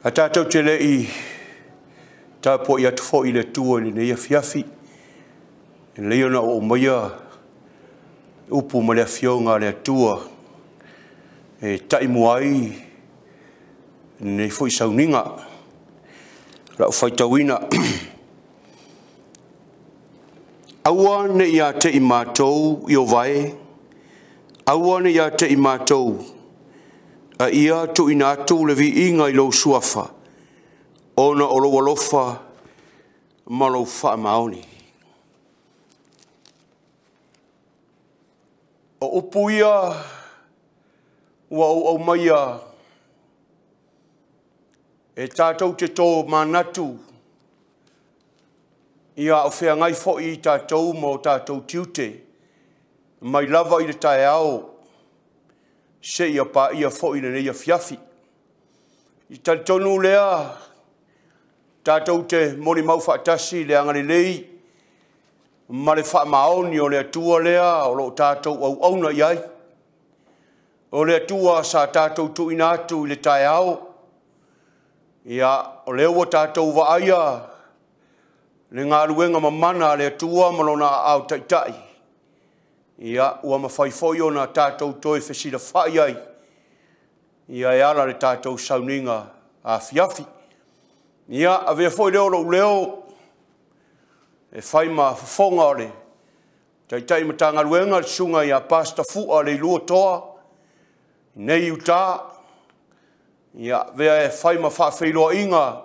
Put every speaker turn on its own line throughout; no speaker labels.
A tatou te le i tapuai atu foi i le Atua i lenei afiafi, e lelei ona oo maia upu ma le afioga a le Atua e taimua ai lenei foi sauniga. O lau faitauina, aua ne i ia te i matou Ieova e, aua ne i ia te i matou, a ia tuuina atu le viiga i lou suafa, ona o lou alofa ma lou faamaoni. O upu ia ua ou aumaia e tatou te tō manatu ia o feagai foi i tatou ma o tatou tiute mai lava i le taeao seia paia foi lenei afiafi. I talitonu lea tatou te molimau faatasi i le agalelei ma le faamaoni o le Atua lea o lo o tatou auauna i ai. O le Atua sa tatou tuuina atu i le taeao, ia, o lea ua tatou vaaia le galuega mamana a le Atua ma lona aao taitai, ia, ua mafai foi ona tatou toe fesilafai ai, ia e ala le tatou sauniga afiafi. Ia, avea foi lea o lou leo e fai ma fofoga o le Taitai Matagaluega, le susuga ia Pastor Fua Leilua Toa, nei Utah, ia, avea e fai ma faafeiloaiga,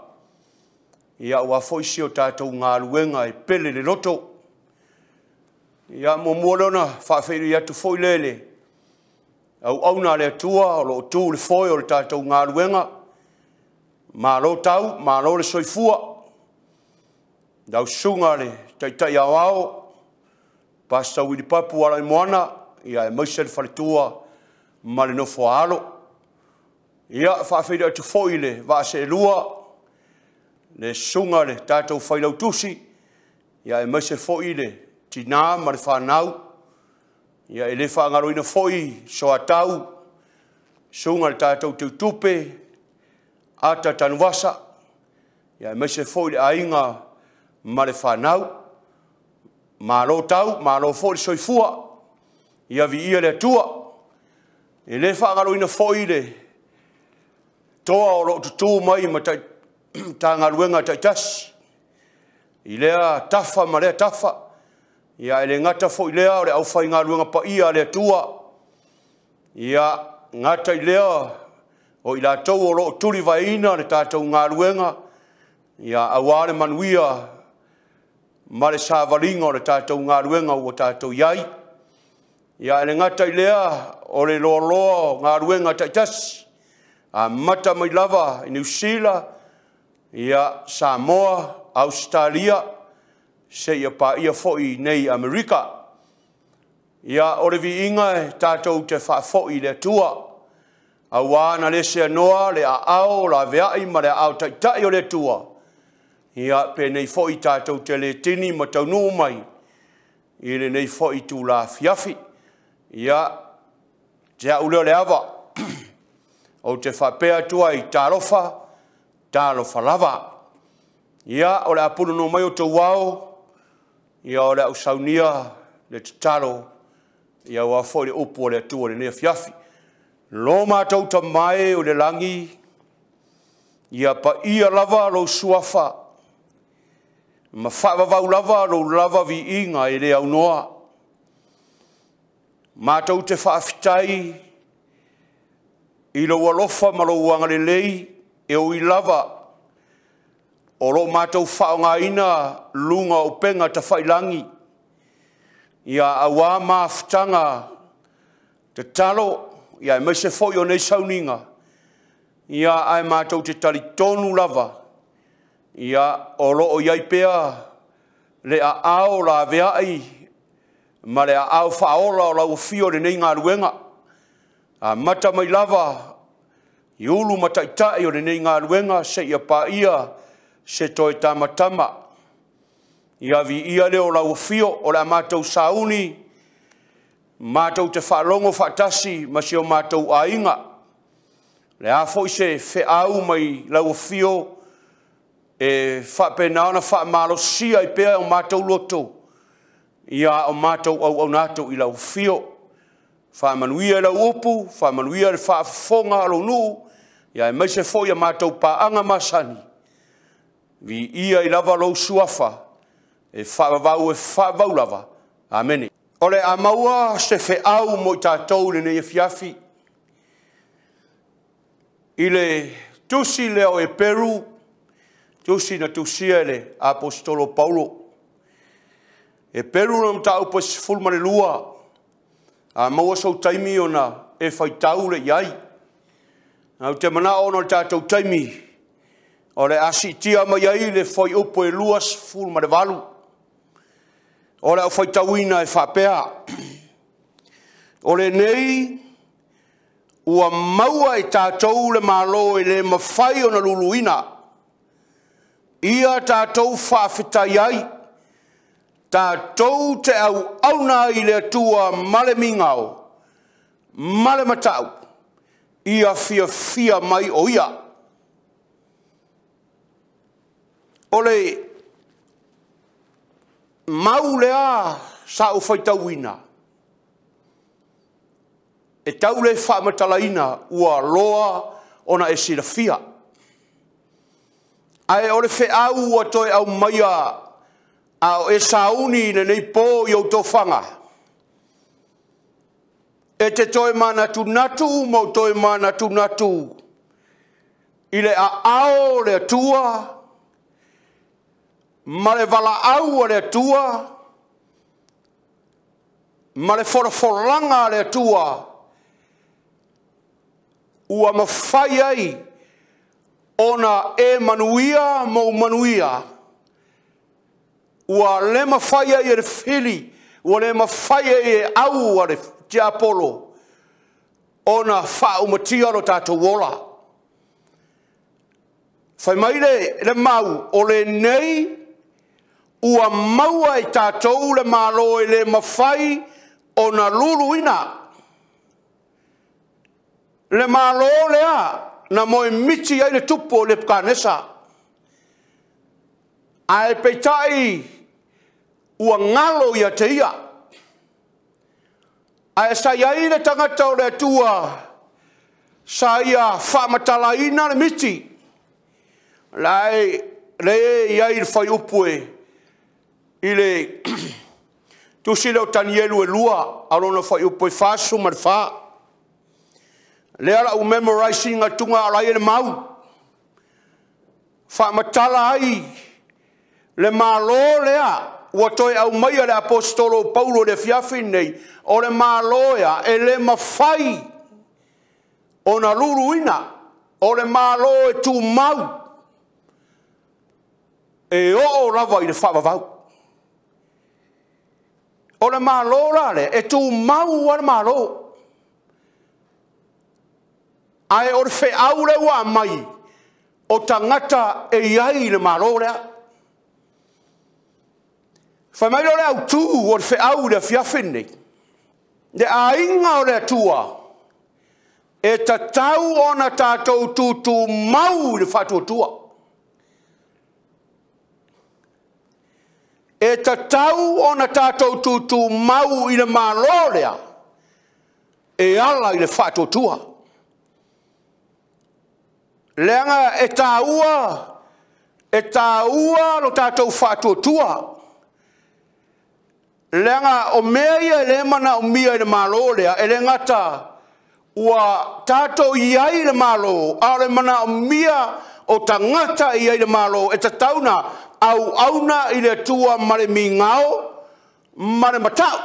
ia, aua foi si o tatou galuega e pele le loto. Ia, muamua lea ona faafeiloai atu foi lea i le auauna a le Atua o lo o tu i le foe o le tatou galuega. Malo tau, malo le soifua. Lau susuga le Taitai Aoao, Pastor Wilipapu Alaimoana, ia aemaise le faletua ma le nofoaalo. Ia, faafeiloai atu foi i le vaa seelua, le susuga le tatou failautusi, ia aemaise foi le tinā ma le fanau. Ia e le faagaloina foi Soatau, susuga le tatou teutupe, Ata Tanuvasa, ia aemaise foi le aiga ma le fanau. Malo tau, malo foi le soifua, ia viia le Atua. E le faagaloina foi le toa o lo o tutu mai ma Matagaluega taitasi i lea tafa ma lea tafa. Ia e le gata foi lea o le aufaigaluega paia a le Atua. Ia gata i lea o i latou o lo o tulivaeina le tatou galuega, ia aua le manuia ma le savaliga o le tatou galuega ua tatou i ai. Ia e le gata i lea o le loaloa o galuega taitasi, amata mai lava i Niu Sila, ia Samoa, Ausetalia, seia paia foi nei Amerika. Ia o le viiga e tatou te faafoi i le Atua, aua na le seanoa le aao laveai ma le aao taitai o le Atua, ia penei foi tatou te le tini ma taunuu mai i lenei foi itula afiafi. Ia, te au lea o le ava, ou te faapea atu ai, talofa, talofa lava. Ia, o le a punonou mai outou ao, ia o le a ou saunia le tatalo, ia aua foi le upu a le Atua i lenei afiafi. Lo matou Tama e o le lagi, ia paia lava lou suafa, ma faavavau lava lou lava viiga e le aunoa. Matou te faafetai i lou alofa ma lou agalelei e ui lava o lo o matou faaaogaina luga o upega tafailagi, ia aua mafutaga tatalo, ia aemaise foi o nei sauniga, ia ae matou te talitonu lava, ia o lo o i ai pea le aao laveai ma le aao faaola o lau afio i lenei galuega. Amata mai lava i ulu ma taitai o lenei galuega seia paia se toe tamatama. Ia viia lea o lau afio, o le a matou sauni, matou te faalogo faatasi ma si o matou aiga. Le a foi se feau mai lau afio e faapena ona faamalosia ai pea o matou loto, ia o matou auauna atu i lau afio. Faamanuia lau upu, faamanuia le faafofoga a lou nuu, ia aemaise foi a matou paaga masani. Viia i lava lou suafa, e faavavau e faavavau lava. Amene. O le a maua se feau mo i tatou i lenei afiafi. I le tusi lea o Eperu, tusi na tusia e le Aposetolo Paulo. Eperu le mataupu e 12, a maua sou taimi ona e faitau le i ai. Au te manao ona o le tatou taimi, o le a siitia mai ai le fuaiupu e 28. O le au faitauina e faapea, o lenei ua maua e tatou le malo e le mafai ona luluina, ia tatou faafetai ai, tatou te auauna ai i le Atua ma le migao, ma le matau, ia fiafia mai o ia. O le mau lea sa ou faitauina, e tau le faamatalaina ua loa ona e silafia. Ae o le feau ua toe aumaia a o e sauni i lenei po i ou tofaga, e te toe manatunatu ma ou toe manatunatu i le aao o le Atua ma le valaau a le Atua ma le folafolaga a le Atua ua mafai ai ona e manuia ma ou manuia, ua le mafai ai e le fili, ua le mafai ai e au a le tiapolo ona faaumatia lo tatou ola. Fai mai le mau, o lenei ua maua e tatou le malo e le mafai ona luluina. Le malo lea na moemiti ai le tupu o Nebukanesa. Ae peitai ua ngalo ia te ia. Ae sa i ai le tagata o le Atua, sa ia faamatalaina le miti. Lae le i ai le faiupu e i le tusi leo Tanielu e 2, a lona faiupu e 44. Lea la u memorizing atuga o lai e le mau. Faamatala ai le malo lea ua toe aumaia le Aposetolo Paulo le afiafi nei, o le malo ea e le mafai ona luluina, o le malo e tumau, e oo lava i le faavavau. O le malo la lea, e tumau a le malo. Ae o le feau lea ua aumai, o tagata e i ai le malo lea. Fai mai lea o le autū o le feau i le afiafi nei, le aiga o le Atua, e tatau ona tatou tutumau i le faatuatua. E tatau ona tatou tutumau i le malo lea, e ala i le faatuatua. Leaga e taua lo tatou faatuatua. Leaga o mea ia e le manaomia i le malo lea, e le gata ua tatou i ai le malo, a o le manaomia o tagata i ai le malo, e tatau na auauna i le Atua ma le migao ma le matau.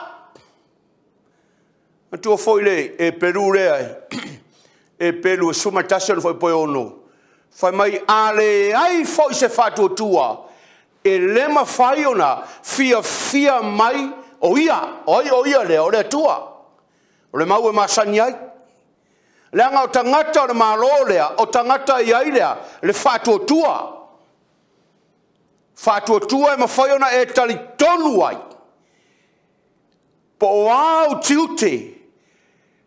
Matua foi le Eperu lea, Eperu e 11 ona foi poe 6. Fai mai, a leai foi se faatuatua, e le mafai ona fiafia mai o ia, o ai o ia lea, o le Atua. O le mau e masani ai. Leaga o tagata o le malo lea, o tagata i ai lea, le faatuatua. Faatuatua e mafai ona e talitonu ai. Po o au tiute,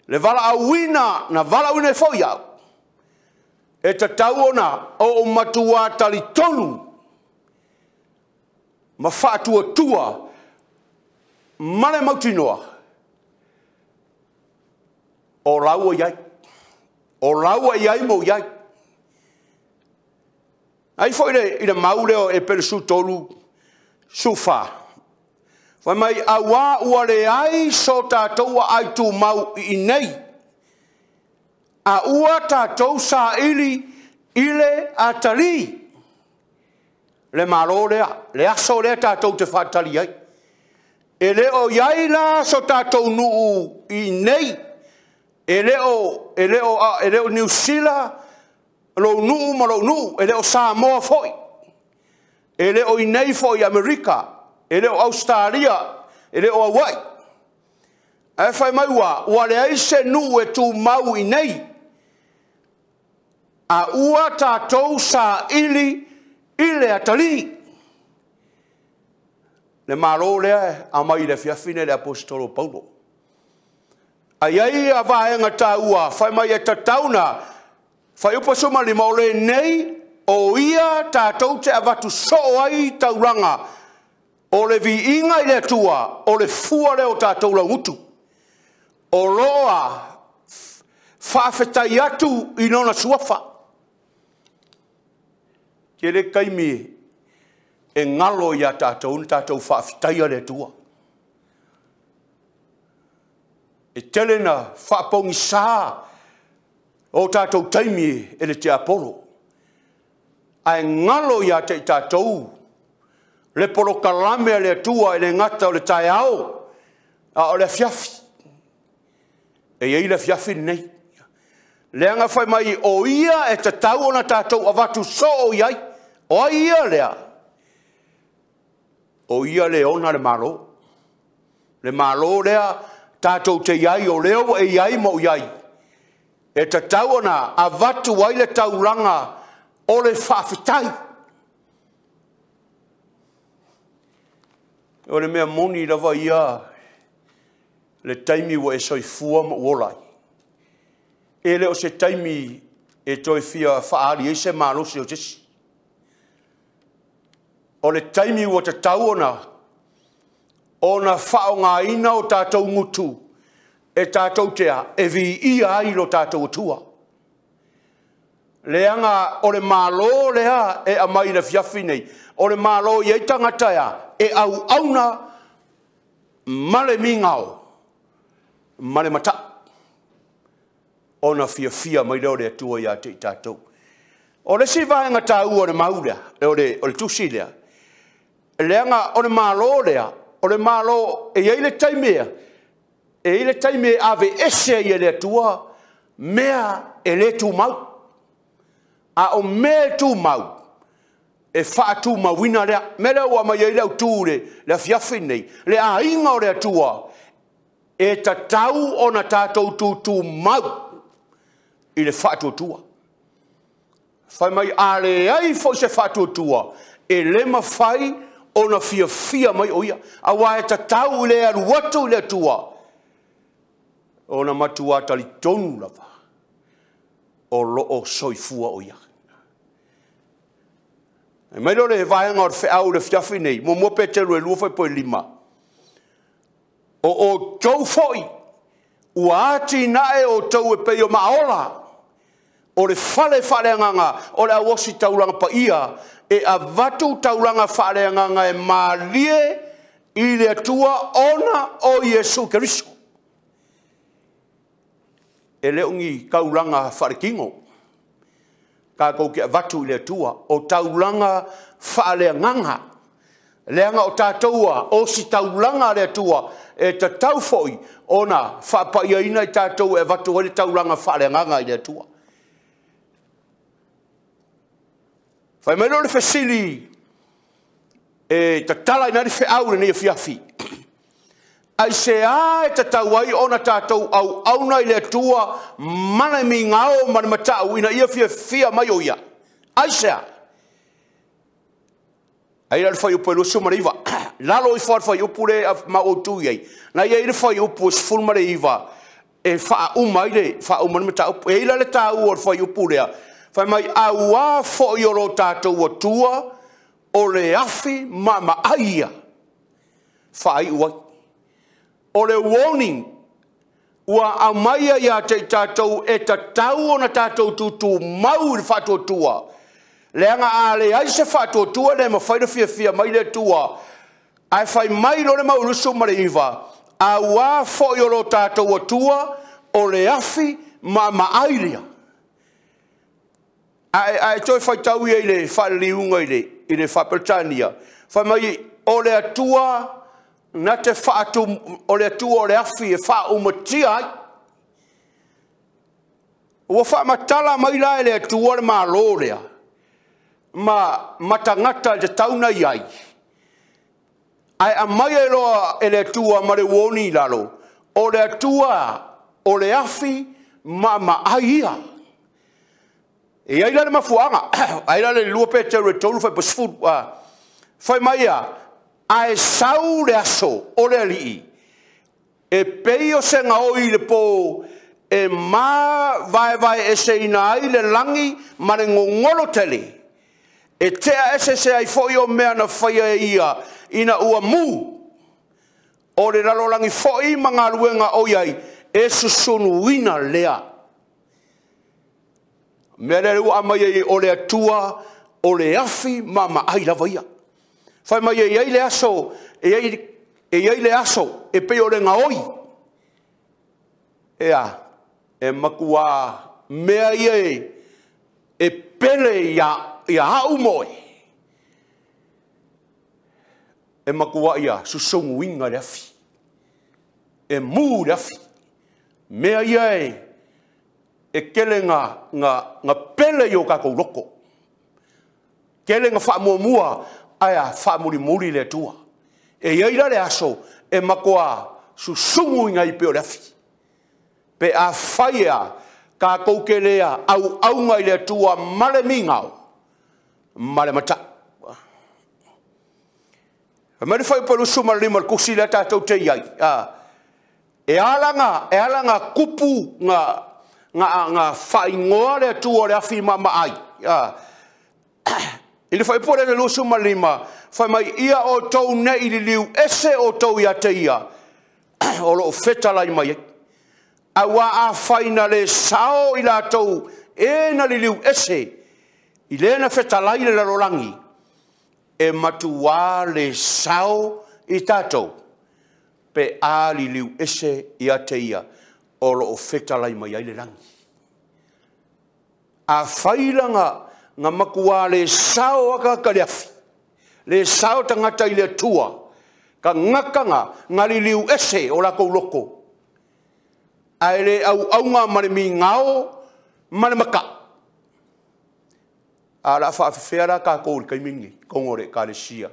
le valaauina, na valaauina e foi au. E tatau ona o matua talitonu ma faatuatua ma le mautinoa o laua i ai. O laua i ai mo i ai. Ai foi i le mau lea o Eperesu 3:14. Fai mai, auā ua leai so tātou aai tumau i inei, a ua tātou saili i le atalii, le malo lea, le aso lea tātou te faatali ai. E le o i ai la so tātou nuu i inei, e le o Niu Sila, lou nuu ma lou nuu, e le o Samoa foi, e le o inei foi i Amerika, e le o Australia, e le o Hawaii. Ae fai mai ua leai se nuu e tumau i nei, a ua tātou saili i le atalii. Le malo lea aumai i le afiafi nei le aposetolo Paulo. Ai ai a vaega tāua, fai mai e tatauna, fai upa 15, o lenei, o ia tātou te avatu soo ai taulaga, o le viiga i le Atua, o le fua lea o tātou laugutu. O loa faafetai atu i lona suafa. Ke le kaimi e ngalo ia tātou, na tātou faafetaia le Atua. E tele na faapogisa o tātou taimi e le tiapolo. Ae ngalo ia te i tātou, le polokalame a le Atua e le ngata o le taeao, a o le afiafi. E iai le afiafi nei. Leaga fai mai o ia e tatau ona tātou avatu soo i ai. O ai ia lea? O ia le ona le malo. Le malo lea tātou te iai o leo e iai ma o iai. E tatau ona avatu ai le taulaga o le faafetai. O le mea moni lava ia le taimi ua e soifua ma uola ai. E le o se taimi e toe fia faali ai se malosi o tesi. O le taimi ua tatau ona faaaogaina o tātou gutu e tātou tea e viia ai lo tātou Atua. Leaga o le malo lea e aumai i le afiafi nei, o le malo i ai tagata ea e auauna ma le migao ma le matau ona fiafia mai lea o le Atua ia te i tātou. O le isi vaega taua o le mau lea, o le tusi lea, leaga o le malo lea, o le malo e i ai le taimi ea, e i ai le taimi e ave ese ai e le Atua mea e le tumau. A o mea e tumau, e faatumauina lea. Mea lea ua aumai ai le autū le afiafi nei, le aiga o le Atua, e tatau ona tātou tutumau i le faatuatua. Fai mai a leai foi se faatuatua, e le mafai ona fiafia mai o ia. Aua e tatau i le alu atu i le Atua, ona matua talitonu lava, o loo soifua o ia. E mai leo le vaega o le feau le fiafi nei, 1 Peteru 2:5. O outou foi, ua atinae outou e pei o maaola, o le fale faaleagaga, o le auosi taulaga paia, e avatu taulaga faaleagaga e malie i le Atua ona o Iesu Keriso. E le o ni taulaga faalekigo, tātou te avatu i le Atua, o taulaga faaleagaga. Leaga o tātou o si taulaga a le Atua, e tatau foi ona faapaiaina i tātou e avatu ai le taulaga faaleagaga i le Atua. Fai mai leo le fesili e tatala ina le feau lenei afiafi. Ai se a e tatau ai ona tātou auauna i le Atua ma le migao ma le matau ina ia fiafia mai o ia. Ai se a? Ai la le fuaiupu e 29. Lalo ifo a le fuaiupu le ma outou i ai. Na ia i le fuaiupu e 19 e faauma ai le mataupu. E i la le tāua o le fuaiupu lea. Fai mai auā foi o lo tatou Atua o le afi maamaai ia faaiu ai. O le warning ua aumaia ia te i tatou e tatau ona tatou tutumau i le faatuatua, leaga a leai se faatuatua e le mafai ona fiafia mai le Atua. Ae fai mai loa le mau 29, auā foi o lo tatou Atua o le afi maamaai lea. Ae toe faitau ia i le faaliliuga i le faa-Peretania, fai mai o le Atua na te o le Atua o le afi e faaumatia ai. Ua faamatala mai la e le Atua le Malo lea ma tagata e tatau ona i ai, ae aumai ai loa e le Atua ma le uoni i lalo, o le Atua o le afi maamaai ia. E i ai la le mafuaaga, ai la le 2 Peteru e 3 fuaiupu 10, fai mai ia, ae sau le aso o le Alii, e pei o se gaoi i le po, e mavaevaeeseina ai le lagi ma le gogolo tele, e tea eseese ai foi o mea na faia e ia ina ua mu, o le lalolagi foi ma galuega o i ai, e susunuina lea. Mea lea ua aumai ai o le Atua o le afi maamaai lava ia. Fai mai e i ai le aso, e i ai le aso e pei o le gaoi. Ea, e matua mea ia e pele ia au moe, e matua ia susunuina le afi, e mu le afi. Mea ia e tele nga pele i o tatou loko, tele nga faamuamua ae a faamulimuli le Atua. E i ai la le aso e matua susunuina ai pei o le afi. Pe a fai ea tatou te lea auauga i le Atua ma le migao ma le matau. E mai le fuaiupu 25 o le tusi lea tatou te i ai. E ala nga kupu nga faaigoa le Atua o le afi maamaai. I le fuaiupu le 25, fai mai ia outou nei liliu ese outou ia te ia o loo fetalai mai ai. Aua afai na le sao i latou e na liliu ese i le na fetalai le lalolagi, e matuā le sao i tatou pe a liliu ese ia te ia o loo fetalai mai ai le lagi. A fai la nga matuā le sao akaka le afi, le sao tagata i le Atua, ka ngaka nga liliu ese o lakou loko, ae le auauga ma le migao ma le maka. A la faafefea la tatou i le taimi lenei, tonu o le Ekalesia,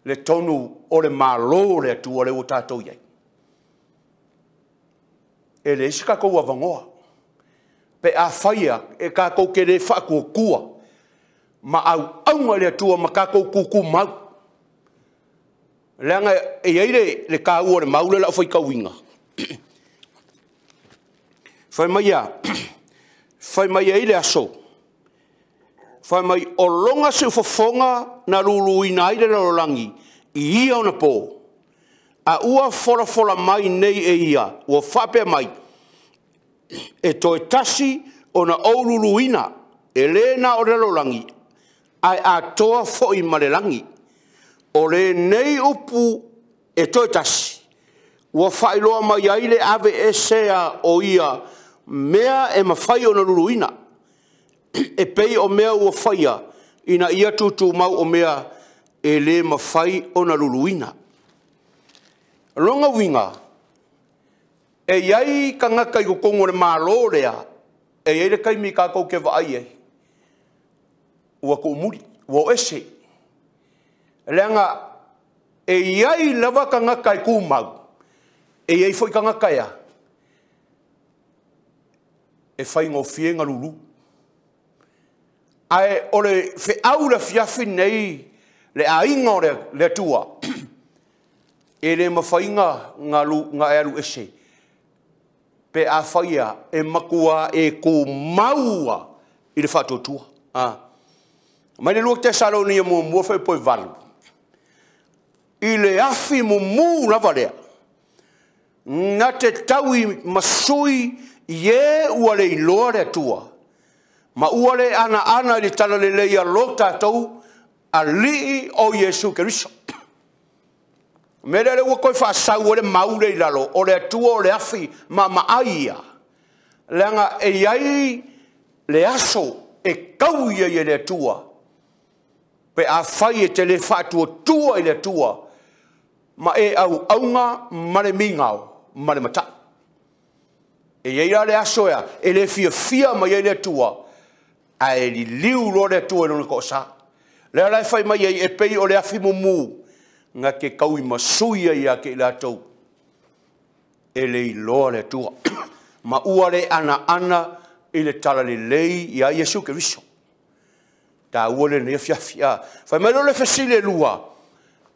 le tonu o le Malo o le Atua lea ua tatou i ai. E leai se tatou avanoa pe a faia e tatou te le faatuatua ma auauga i le Atua ma tatou tutumau. Leaga e i ai le taua o le mau lea o le a ou faitauina. Fai mai ai le aso, fai mai o loga siufofoga na luluina ai le lalolagi i ia ona po, a ua folafola mai nei e ia, ua faapea mai, e toe tasi ona ou luluina, e le na o le lalolagi, ae atoa foi ma le lagi. O lenei upu e toe tasi, ua faailoa mai ai le ave esea o ia mea e mafai ona luluina, e pei o mea ua faia ina ia tutumau o mea e le mafai ona luluina. Lona uiga, e i ai tagata i totonu o le Malo lea, e i ai le taimi tatou te vaai ai, ua tuumuli, ua o ese. Leaga e i ai lava tagata e tumau, e i ai foi tagata ea e faigofie na lulu. Ae o le feau le afiafi nei, le aiga o le Atua, e le mafai na e alu ese, pe a faia e matua e tumaua i i le faatuatua. Mai le 2 Tesalonia 1 fuaiupu 8, i le afi mumu lava lea, na te taui masui i e ua le iloa le Atua, ma ua le anaana i le talalelei a lo tatou Alii o Iesu Keriso. O le mea lea ua toe faasau ai le mau lea i lalo, o le Atua o le afi maamaai ia, leaga e i ai le aso e taui ai e le Atua, pe afai e te le faatuatua i le Atua, ma e auauna ma le migao ma le matai. E i ai la le aso ea, e le fiafia mai ai le Atua, ae liliu loa le Atua i lona toasa. Lea la e fai mai ai, e pei o le afi mumu, na te taui masui ai ia te i latou, e le iloa le Atua. Ma ua le anaana i le talalelei ia Iesu Keriso. Taua lenei afiafi. Fai mai lea o le fesili e 2,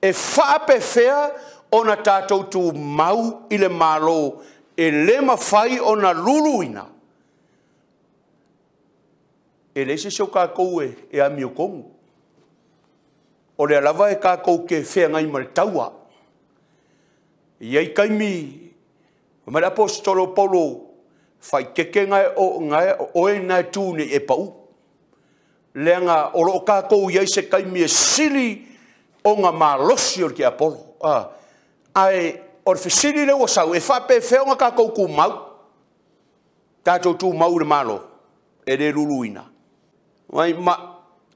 e faapefea ona tatou tumau i le Malo e le mafai ona luluina? E leai se isi o tatou e amiotonu. O lea lava e tatou te feagai ma le taua. E i ai taimi, fai mai le aposetolo o Paulo, faaitete oe na e tu nei e pau. Leaga o loo tatou i ai se taimi e sili ona malosi o le tiapolo. Ae o le fesili lea ua sau, e faapefea ona tatou tumau. Tatou tumau i le Malo, e le luluina. Ma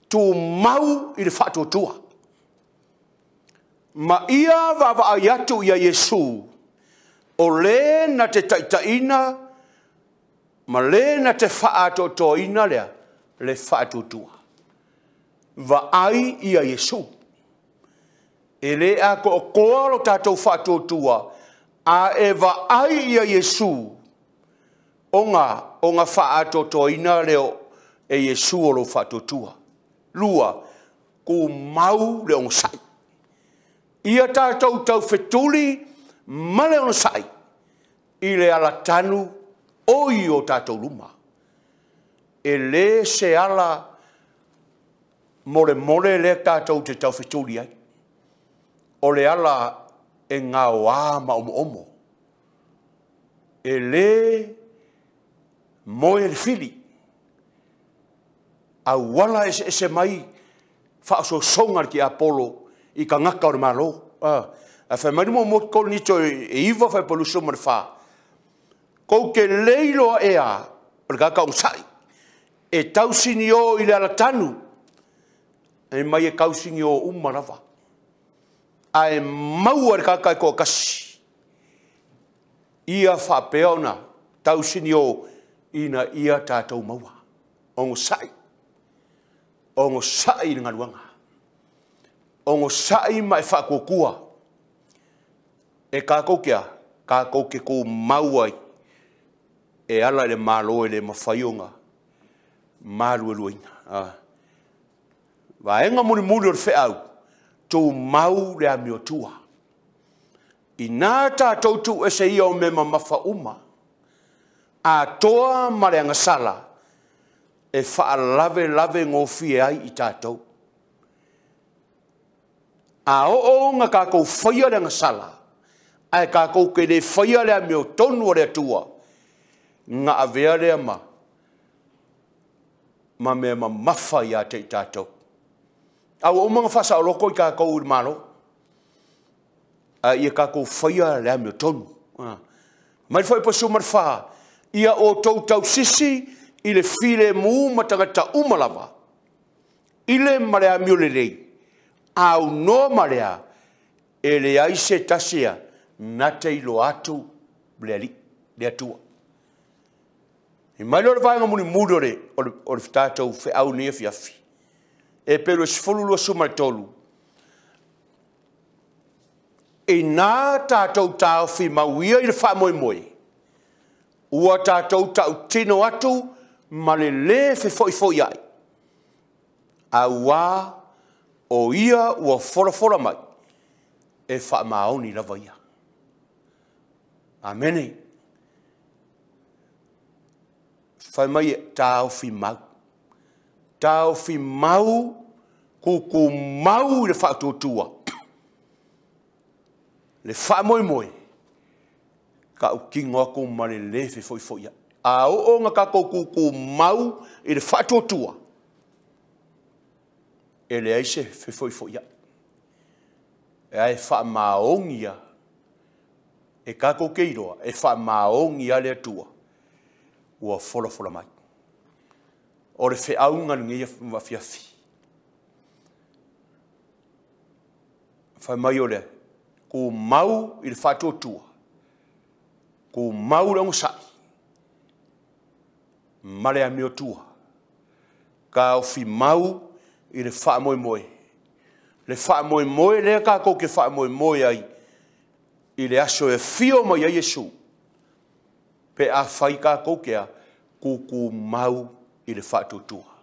tumau i le faatuatua. Ma ia vaavaai atu ia Iesu, o le na te taitaiina ma le na te faaatoatoaina lea, le faatuatua. Vaai ia Iesu. E le atoatoa lo tatou faatuatua, a e vaai ia Iesu, ona faaatoatoaina lea e Iesu o lou faatuatua. 2, tumau le onosai. Ia tatou taufetuli ma le onosai i le alatanu o i o tatou luma. E le se ala molemole lea tatou te taufetuli ai. O le ala e gaoa ma omoomo. E le moe le fili. Auala eseese mai faasosoga le tiapolo i tagata o le Malo. A fai mai le muamua Korinito e 9 fuaiupu 24. Kou te leiloa ea o le tagata onosai, e tausinio i le alatanu, e mai e tausinio uma lava. Ae maua le tagata e toatasi, ia faapea ona tausinio ina ia tatou maua. Onosai. Onosai i le galuega. Onosai ma e faatuatua. E tatou ke a, tatou te tumau ai, e ala i le Malo e le mafai ona maluelueina. Vaega mulimuli o le feau, tumau le amiotua. Ina tatou tuuese ia o mea mamafa uma, atoa ma le agasala, e faalavelave gofie ai i tatou. A oo ona tatou faia le agasala, ae tatou te le faia le amiotonu o le Atua, na avea lea ma mea mamafa ia te i tatou. A ua uma ona faasaoloko i tatou i le Malo, a ia tatou faia le amiotonu. Mai le fuaiupu 14, ia outou tausisi i le filemu ma tagata uma lava, i le ma le amio lelei, aunoa ma lea, e leai se tasi a na te iloa atu le Alii, le Atua. I mai lea o le vaega mulimuli o le tatou feau nei afiafi, e pelu e 10 23, ina tatou taofi mauia i le faamoemoe, ua tatou tautino atu ma le lē fefo'ifo'i ai, auā o ia ua folafola mai, e faamaoni lava ia. Amene. Fai mai e taofi mau. Taofi mau, tutumau i le faatuatua, le faamoemoe, tautino atu ma le lē fefoifoiai. A oo ina tatou tutumau i le faatuatua, e leai se fefoifoiai, ae faamaoni lava. E tatou te iloa, e faamaoni lava le Atua ua folafola mai. O le feauga lenei afiafi. Fai mai o le tumau i le faatuatua, tumau le onosai ma le amiotua. Taofi mau i le faamoemoe. Le faamoemoe lea tatou te faamoemoe ai i le aso e afio mai ai Iesu, pe afai tatou te tutumau i le faatuatua.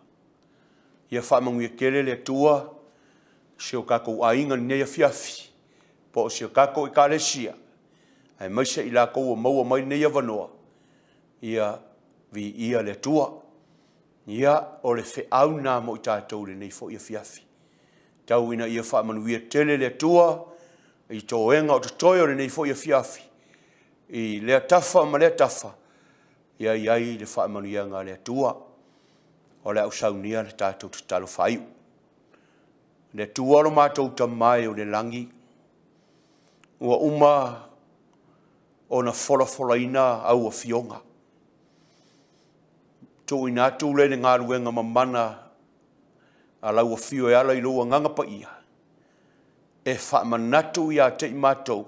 Ia faamanuia tele le Atua si o tatou aiga i lenei afiafi, po o si o tatou Ekalesia, aemaise i latou ua maua mai lenei avanoa, ia viia le Atua. Ia, o le feau lena mo i tatou i lenei foi afiafi. Tau ina ia faamanuia tele le Atua i toega o totoe o lenei foi afiafi, i lea tafa ma lea tafa, ia i ai le faamanuiaga a le Atua. O le a ou saunia le tatou tatalo faaiu. Le Atua lo matou Tama e o le lagi, ua uma ona folafolaina au afioga. Tuuina atu lea i le galuega mamana a lau afio e ala i lou Agaga Paia, e faamanatu ia te i matou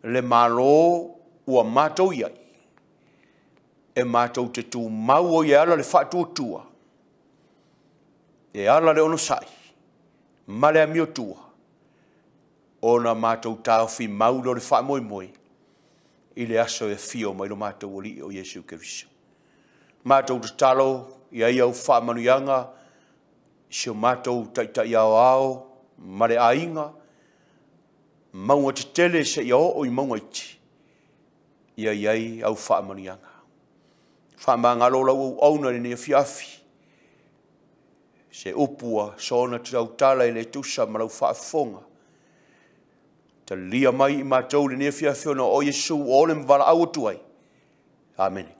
le Malo ua matou i ai, e matou te tumau ai e ala le faatuatua, e ala le onosai ma le amiotua, ona matou taofi mau lea o le faamoemoe i le aso e afio mai lo matou Alii o Iesu Keriso. Matou tatalo ia i au faamanuiaga si o matou Taitai Aoao ma le aiga, mauga tetele seia oo i mauga iti, ia i ai au faamanuiaga. Faamagalo lau auauna i lenei afiafi, se upu ua soona tautala e le tusa ma lau faafofoga. Talia mai i matou i lenei afiafi ona o Iesu o le ma valaau atu ai. Amene.